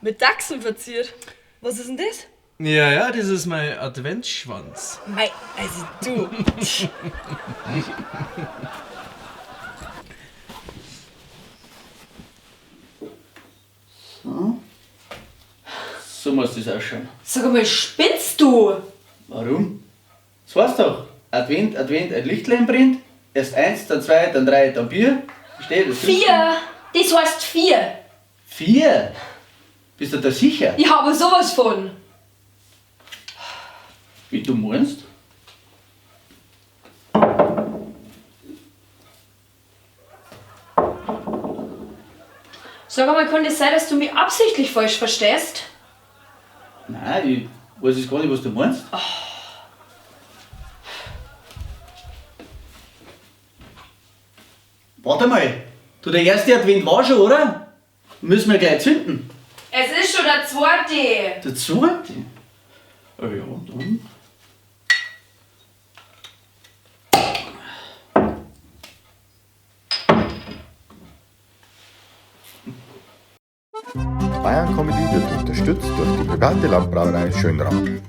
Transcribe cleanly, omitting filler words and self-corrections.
Mit Dachsen verziert. Was ist denn das? Ja, ja, das ist mein Adventsschwanz. Mei, also du. So. So muss das ausschauen. Sag mal, spinnst du? Warum? Das weißt doch. Advent, Advent, ein Lichtlein brennt. Erst eins, dann zwei, dann drei, dann vier. Versteht das? 4! Das heißt 4. 4? Bist du da sicher? Ich habe sowas von. Wie du meinst? Sag mal, kann das sein, dass du mich absichtlich falsch verstehst? Nein, ich weiß jetzt gar nicht, was du meinst. Warte mal, du, der erste Advent war schon, oder? Müssen wir gleich zünden. Es ist schon der zweite. Der zweite? Oh ja, dann. Bayern Comedy wird unterstützt durch die private Landbrauerei Schönram.